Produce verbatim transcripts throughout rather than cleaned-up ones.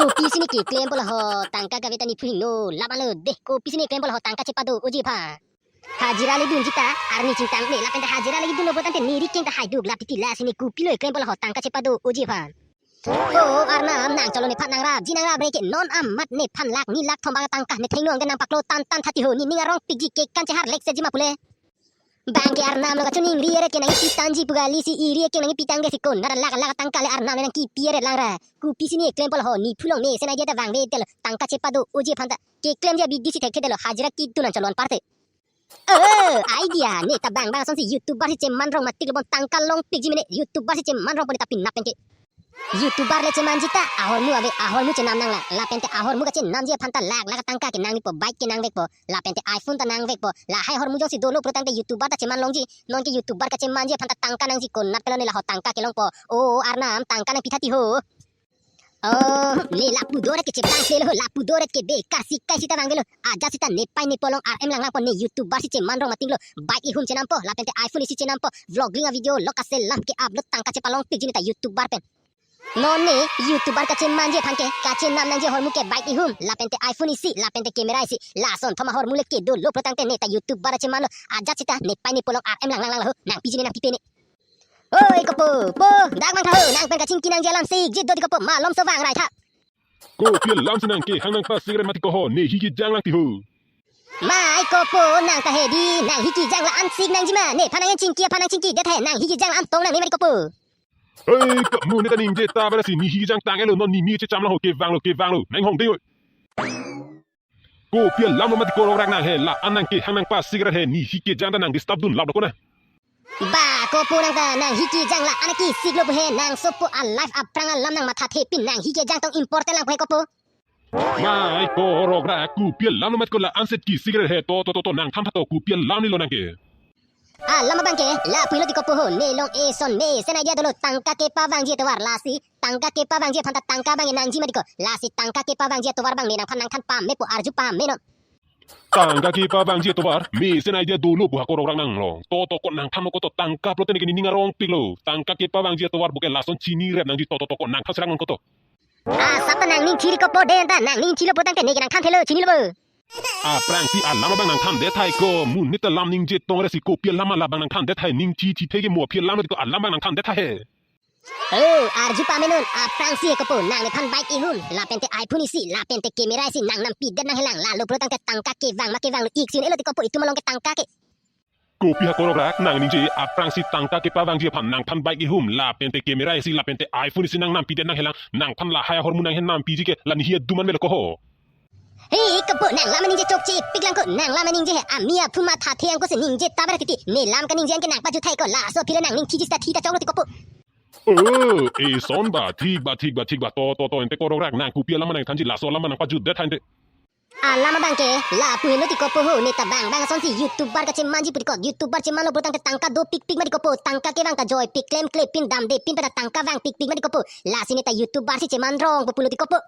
Kopisi ne keklem polo ho, tangka kave ta ne phu hingno, lap anlo dei, kopisi ne klem polo ho, tangka chepado-oji aphan. Hajira le dunji ta, arni chingtang ne, lapente hajira le dunlo pulotangte ne ri keng ta haiduk lap titi, lasi ne kopilo keklem polo ho, tangka chepado-oji aphan. O Arnam, nang cholo nephan nangrapji nangrapre ke, non amat nephan lakh ni lakh thom bang tangka ne thengno angke nangpaklo tan tan thati ho, ne ning arong pikji, kekan chehar lek seji ma pule. Bang ke Arnam lo kachiningri eret ke nangkipi tangji pu kali, si iri ke nangkipi tang ke si konat lakh lakh tangka le Arnam le nangkipi eret lang ra. Kopisi ne klem polo ho, ne phu long mesen idea ta vangvedetlo, tangka chepado-oji aphan ta. Keklemji abidi si thekthedetlo, hajira kitu nang cholo anparte. Oh, idea, ne ta bang bang asonsi YouTuber si cheman rong matik lo bon, tangka long pikji mene, YouTuber si cheman rongpo ne ta pinap pen ke. YouTuber le chemanji ta ahormu ave, ahormu chenam nanglang, lapente ahormu kachenamji aphan ta lakh lakh tangka ke nangvekpo, bike ke nangvekpo, lapente iPhone ta nangvekpo. Lahai ahormu jongsi dolo pulotangte YouTuber ta cheman longji, non ke YouTuber kachemanji aphan ta tangka nangji, konat pelo ne la ho tangka kelongpo. O Arnam, tangka nangpi thati ho. Oh, ne lapu doret ke cheplang selo, lapu doret ke bekar sikai sita vangvelo. Ajat sita nepei nepolong R M langlangpo, ne YouTuber si cheman rong matik lo, bike ihum chenampo, lapente iPhone isi chenampo, vlogging a video lok kaselam ke upload, tangka chepalong pikji ne ta YouTuber pen. Non ne YouTuber kachemanji aphan ke, kachenam nangji ahormu ke bike ihum, lapente iPhone isi, lapente camera isi, lason thom ahormu le kedolo pulotangte ne ta YouTuber chemanlo, ajat sita nepei nepolong R M langlang lang ho, nangpiji ne nangpipe ne. Oi kopo, po, dak mang tha ho, nang pen kachingki nangji alam sikji do ti kopo, malomso vangrai tha. Kopi alam si nang kehang nangpasik ret mati ko ho, ne hi kejang lang ti ho. Mai kopo, nang ta hedi, nang hi kejang la-an sik nangji ma, nephan nangchingki aphan nangchingkidet he, nang hi kejang la-an tong nangne mati kopo. Hei, kamu ne ta ningje ta bara si ne hi kejang tang-etlo, non ne mi checham lang ho, kevanglo, kevanglo, nang hong dei oi. Kopi alam lo mati ko Rokrak nang he, la-an nang kehang nangpasik ret he, ne hi kejang ta nang disturb dun lap lo ko na. Ba kopo, nang ta nang hi kejang la-an kesiklo pu he, nang sopo a life aphrang alam nang mathathepin, nang hi kejang tong important lang pu he kopo. Mai ko Rokrak, kopi alam lo mati ko la-an set kesik ret he, to to to to nang than tha to, kopi alam ni lo nang ke. Alam abang ke lapu helo ti kopo ho, ne long eson mesen idea dolo, tangka kepavangji atovar, lasi tangka kepavangji aphan ta tangka abang nangji mati ko, lasi tangka kepavangji atovar abang ne nangphan nangthan pamepo, arju pame non. Tangka kepavangji atovar mesen idea dolo pu ha ko Rokrak nang long. To to ko nang than non ko to, tangka pulote ne ke ne ning arong piklo. Tangka kepavangji atovar puke lason chini rep nangji, to to to ko nang than serang non ko to. Asap ta nang ning thiri kopo, den ta nang ning thilo pulotangte ne ke nang thanthelo, chinilo bo. Aphrangsi alam abang nang thandet hai ko, monit ta lam ningje tong ret si kopi alam labang nang thandet hai, ning chi chi theke mo aphi alam ko alam abang nang thandet hai he. Oh, arju pame non, aphrangsi he kopo, nang nephan bike ihum, lapente iPhone isi, lapente camera isi nang nampidet nanghelang, lalo pulotangte tangka kevang ma kevanglo, ik si un-elo ti kopo, itum along ke tangka ke. Kopi ha ko Rokrak, nang ningje aphrangsi tangka kepavangji aphan nangphan bike ihum, lapente camera isi, lapente iPhone isi nang nampidet nanghelang, nangphan lahai ahormu nang he nampiji ke la ne hi adum an melo ko ho. He kopo, nang lam ningje chokche pik lang ko, nang lam ningje he, ami aphu mathathe ang ko si ningje ta bara titi, ne lam kaningje an ke nang pajut hai ko, laso aphi le nang ning thiji ta thi ta choklo ti kopo. Oh, eson ba, thik ba, thik ba, thik ba, to to to, ante ko Rokrak nang kopi alam nang thanji, laso alam nang pajutdet hai ante. Alam abang ke lapu helo ti kopo ho, ne ta bang bang asonsi YouTuber kachemanji pu ti ko, YouTuber chemanlo pulotangte tangka dopikpik mati kopo, tangka kevang ta joipik, klemklepin, damdepin pada tangka vangpikpik mati kopo, lasi ne ta YouTuber si cheman rongpo pulo ti kopo.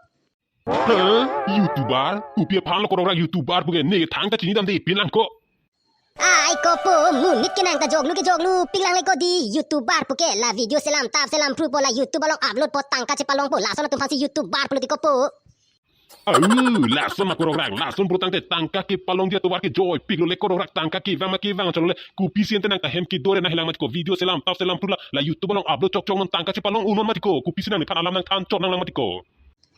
Hah? YouTuber? Kopi aphan lo ko Rokrak YouTuber puke, ne thangta chini damdepin lang ko. Ai kopo, monit ke nang ta joglu ke joglu pik lang le ko dei, YouTuber puke la video selam tap selam phrupo, la YouTube along upload po, tangka chepalongpo, lason atum aphansi YouTuber pulo ti kopo. Au, lason ma ko Rokrak, lason pulotangte tangka kepalongji atovar ke joipiklo le ko Rokrak, tangka kevang ma kevang cholo le, kopisi ante nang ta hem kedo ret nanghelang mati ko, video selam tap selam phru la, la YouTube along upload chokchok non, tangka chepalong un non mati ko, kopisi nang nephan alam nang than chot nanglang mati ko.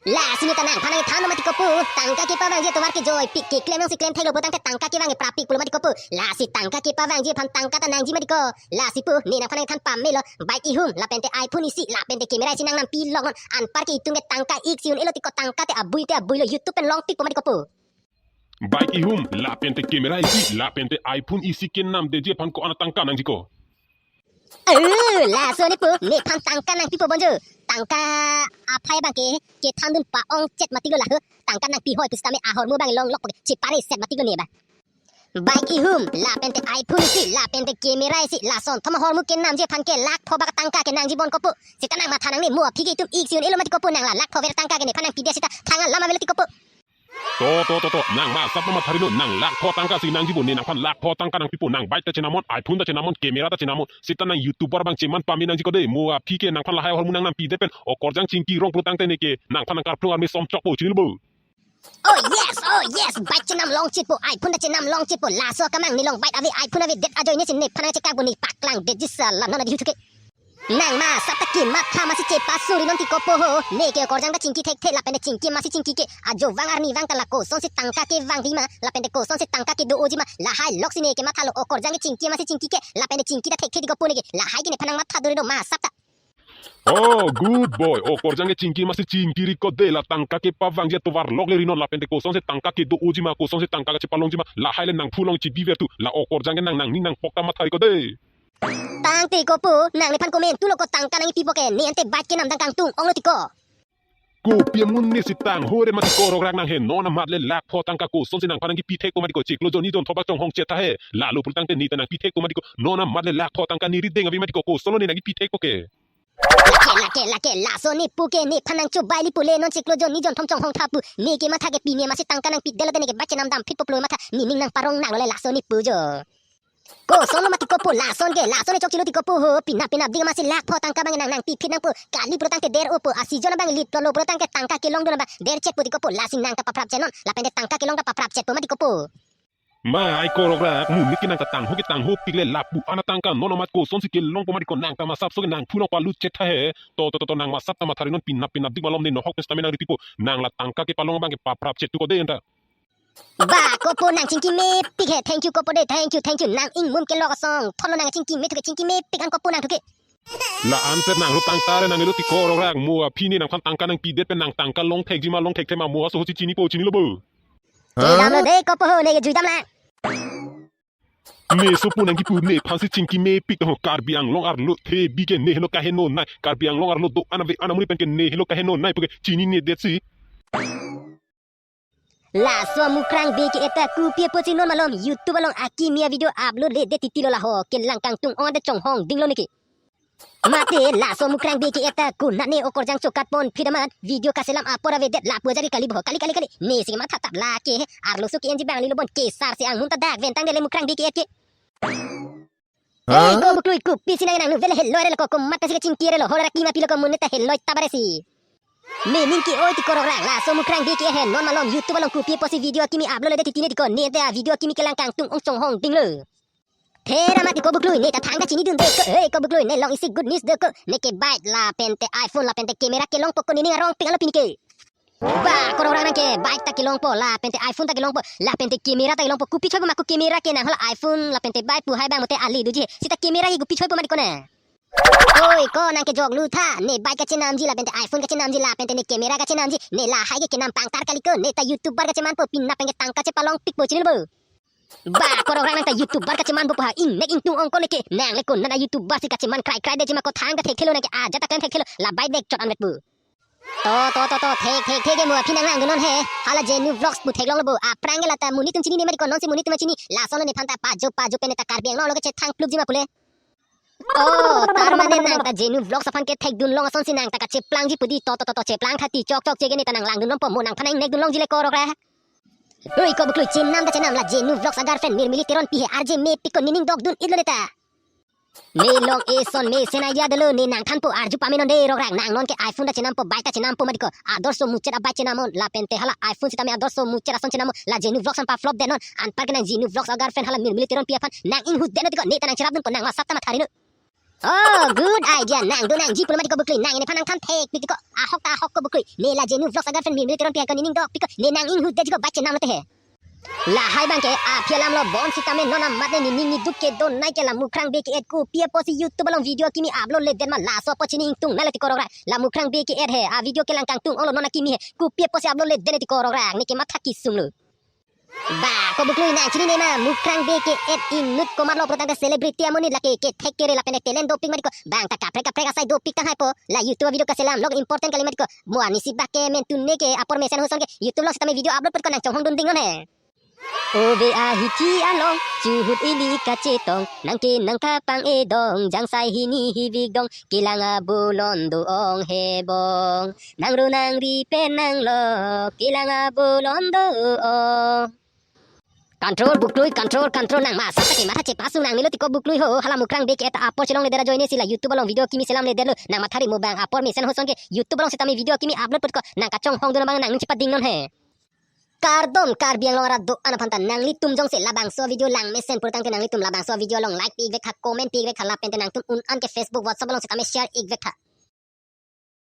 Lasi ne ta nangphan nangthan non mati kopo, tangka kepavangji atovar ke joipik, keklem nangsi klem theklo pulotangte tangka kevang ke prapik pulo mati kopo, lasi tangka kepavangji aphan tangka ta nangji mati ko, lasi pu ne nangphan nangthan pamelo, bike ihum, lapente iPhone isi, lapente camera isi nang nampi lok non, anpar ke itum ke tangka ik si un-elo ti ko, tangka te abui te abuilo, YouTube pen longpikpo mati kopo. Bike ihum, lapente camera isi, lapente iPhone isi kenamdeji aphan ko-an atangka nangji ko. Eh, laso ne pu, nephan tangka nangpipo bonjo. Tangka aphai abang ke, kethandun pa-ong chet matilo la ho. Tangka nangpi hoi pusitame ahormu abang long lok puke, chepare set matilo ne ba. Bike ihum, lapente iPhone isi, lapente camera isi, lason thom ahormu kenamji aphan ke lakh pho bak tangka ke nangji bon kopo. Seta nang matha nangne mo aphi ke itum ik si un-elo mati kopo, nang la lakh pho ver tangka ke nephan nangpidet seta thang alam avelo ti kopo. To, to, to, to, nang masap nama tharilo, nang lakh pho tangka si nangjibo, ne nangphan lakh pho tangka nangpipo, nang bike ta chenamnon, iPhone ta chenamnon, camera ta chenamnon, seta nang YouTuber abang cheman pame nangji ko dei, mo aphi ke nangphan lahai ahormu nang nangpidet pen, okorjang chingki rong pulotangte neke, nangphan nang karplung arme som chokpo, chinilo bo. Oh yes, oh yes, bike chenam longchitpo, iPhone ta chenam longchitpo, laso akam nang nelong bike ave, iPhone ave, det ajoine si nephan nang chekakpo, ne paklang detji sala, non adi hutu ke. Nang masap ta kematha masi chepasuri non ti kopo ho. Neke okorjang ta chingki thekthe lapen te chingki masi chingki ke. Ajo vang arni vang ta la kosonsi tangka kevangji ma lapen te kosonsi tangka kedo-oji ma. Lahai loksi neke mathalo, okorjang ke chingki masi chingki ke lapen te chingki ta thekthe ti kopo neke. Lahai ke nephan nang matha dore do masap ta. Oh, good boy. Okorjang ke chingki masi chingki ri ko dei, la tangka kepavangji atovar lok le ri non lapen te kosonsi tangka kedo-oji ma, kosonsi tangka kachepalongji ma. Lahai le nang phulong chibi vertu. La okorjang ke nang nangning nangpok ta matha ri ko dei. Tangte kopo, nang nephan comment tulo ko tangka nangpipo ke, ne ante bike kenamdang kangtung onglo ti ko. Kopi amun ne si tangho re mati ko rograk nang he, non amat le lakh pho tangka kosonsi nangphan nangkipi thekpo mati ko, chiklo jonni jon thobak chonghong chetha he, lalo pulotangte ne ta nangpi thekpo mati ko, non amat le lakh pho tangka ne rideng ave mati ko, kosonlo ne nangkipi thekpo ke. Lake, lake, lake, laso ne pu ke nephan nang chobai li pule non chiklo jonni jon thom chonghong tha pu, neke matha ke pine masi tangka nangpidetlo te neke bike chenamdam phitpo pulo matha, nening nangparong nanglo le laso ne pu jo. Kosonlo mati kopo lason ke, lason e chokchilo ti kopo ho, pinap pinap dik masi lakh pho tangka abang nang nangpi phit nangpo, kali pulotangte der-opo, a season abang lit lo pulotangte tangka kelongdun abang derchetpo ti kopo, lasi nang ta paprap chetnon, lapen te tangka kelong ta paprap chetpo mati kopo. Ma ai ko rograk, monit ke nang ta tangho ke tanghopik le lapu ana tangka non amat kosonsi kelongpo mati ko, nang ta masap so ke nang phulong palut chetha he, to, to, to, to, nang masap ta mathari non, pinap pinap dik malom ne nohok pes tame nangripipo, nang la tangka kepalong abang ke paprap chettu ko dei anta. Ba, kopo nang chingki mepik he. Thank you, kopo de. Thank you, thank you. Nang ingmum kelok asong thotlo nang chingki me thuke, chingki mepik an kopo nang thuke. La-an set nang rupang tare nang ilo ti ko rograk, mo aphi ne nangphan tangka nangpidet pen nang tangka long thekji ma long thekthe ma mo aso ho si chinipo, chinilo bo. Kedamlo de kopo ho, ne ke juidam lang. Ne sopo nangkipu nephansi chingki mepik ho, Karbi Anglong arlo thebi ke ne heno kahenonei, Karbi Anglong arlo do-an ave-an amonit pen ke ne heno kahenonei puke chininedetsi. Laso Mukrang B K F ta kopi apotsi non malom YouTube along akimi avideo upload ledet titilo, laho kelang kangtung ong ante chonghong dinglo neke. Mate laso Mukrang B K F ta konat ne okorjang chokat pon phit amat video kaselam apor avedet lapu ajari kali bo, kali, kali, kali. Ne si matha tap lake he, arloso ke-enji bang lilo bon kesar si angmun ta dak ventang dele Mukrang B K F ke. Hey, ko buklui, kopisi nang nang nu vele heloi relo ko, komat pesi kachingki relo, hola raki ma pilo ko, mune ta heloi tabare si. Mening ke-oi ti ko rograk, laso Mukrang B K F he non malom YouTube along kopi apotsi video akimi upload ledet titine ti ko, ne ta video akimi kelang kangtung ong chonghong dinglo. Thera mati ko buklui, ne ta thangta chinidunde ko, hey ko buklui, ne long isi good news do ko, neke bike lapen te iPhone lapen te camera kelongpo ko, nening arongpik alo pini ke. Ba, ko rograk nang ke bike ta kelongpo, lapen te iPhone ta kelongpo, lapen te camera ta kelongpo. Kopi choipo ma ko camera ke, nang hala iPhone lapen te bike pu hai bang mate ali doji he. Seta camera ke kopi choipo mati ko na. Oi, ko nang kejoklu tha, ne bike kachenamji, lapen te iPhone kachenamji, lapen te ne camera kachenamji, ne lahai ke kenam pangtar kali ko, ne ta YouTuber kachemanpo, pinap pen ke tangka chepalongpikpo, chinilo bo. Ba, ko rograk nang ta YouTuber kachemanpo pu ha, ingnek ingtung ong ko neke, nang le konat a YouTuber si kacheman krai krai detji ma ko, thangta thekthelo nang ke, ajat ta klem thekthelo, la bike dek chot anvet pu. To, to, to, to, thek, thek, thek, ke mo aphi nang langdunnon he. Hala Jenu Vlogs pu theklonglo bo. Aphrang ke lata monit atum chinine mati ko, nonsi monit atum chini. Lasonlo nephan ta pajo, pajo pen ta Karbi Anglong lo kechethang plupji ma pule. Oh, tar mane nang ta Jenu Vlogs aphan kethekdunlong asonsi nang ta kacheplangji pu di, to, to, to, to, cheplang tha ti, chok, chok, cheke ne ta nang langdunlongpo, mo nangphan nang ingnek dunlongji le ko rograk. Oi, ko buklui, chenam ta chenam, la Jenu Vlogs agarphen Mirmili Teronpi he, R J mepik ko, nening dokdun-itlo ne ta. Ne long eson mesen idea dolo, ne nangthanpo, arju pamenon de rograk, nang non ke iPhone ta chenampo, bike ta chenampo mati ko, ador so muchot a bike chenamnon, lapen te hala iPhone sitame ador so muchot ason chenamnon, la Jenu Vlogs an pa flop detnon, anpar ke nang Jenu Vlogs agarphen hala Mirmili Teronpi aphan nang inghutdetnon ti ko, ne ta nang cherapdunpo, nang masap ta matharino. Oh, good idea, nang do nangji pulo mati ko buklui, nang nephan nangthan thekpik ti ko, ahok ta ahok ko buklui, ne la Jenu Vlogs agarphen Mirmili Teronpi aphan ko nening dokpik ko, ne nang inghutdetji ko bike chenamlo te he. Lahai bang ke aphi alam lo, bonsitame non amat ne nening niduk kedonei ke la Mukrang B K F kopi apotsi YouTube along video akimi upload ledet ma, laso apot chini ingtung nai lo ti ko rograk. La Mukrang B K F he, a video kelang kangtung onglo, non akimi he, kopi apotsi upload ledet ne ti ko rograk, neke matha kesung lo. Ba, ko buklui, nang chinine ma, Mukrang B K F inut komatlo pulotangte celebrity amonit, lake kethek kere lapen talent dopik mati ko, bang ta kaprek kaprek asai dopik tanghaipo, la YouTube video kaselam lok important kali mati ko, mo arnisi bak ke mentu neke apor mesen ason ke YouTube along sitame video upload put ko nang chonghong dun dingnon he. Ove ahithi along, chuhut ili kachetong, nang ke nang kapang edong, jangsai hini hivik dong, kelang abolon do-ong hebong. Nang ro nang ri pen nang lo, kelang abolon do-ong. Control buklui, control, control, nang masa sake matha chepasung nang nilo tiko buklui ho, hala mukrang bek eta apor chelongle dera joine sila YouTube along video kimi selamle derlo, nang mathari mobang apor mesen hoson ke YouTube along setame video kimi upload putko, nang kachonghong dun abang nang nung chepading non he. Kardom Karbi Anglong arat do-an aphan ta nanglitum jongsi labangso video lang mesen purtangte nanglitum labangso video along like pi-ik vek tha, comment pi-ik vek tha, lapen te nangtum un-an ke Facebook, WhatsApp along setame share-ik vek tha.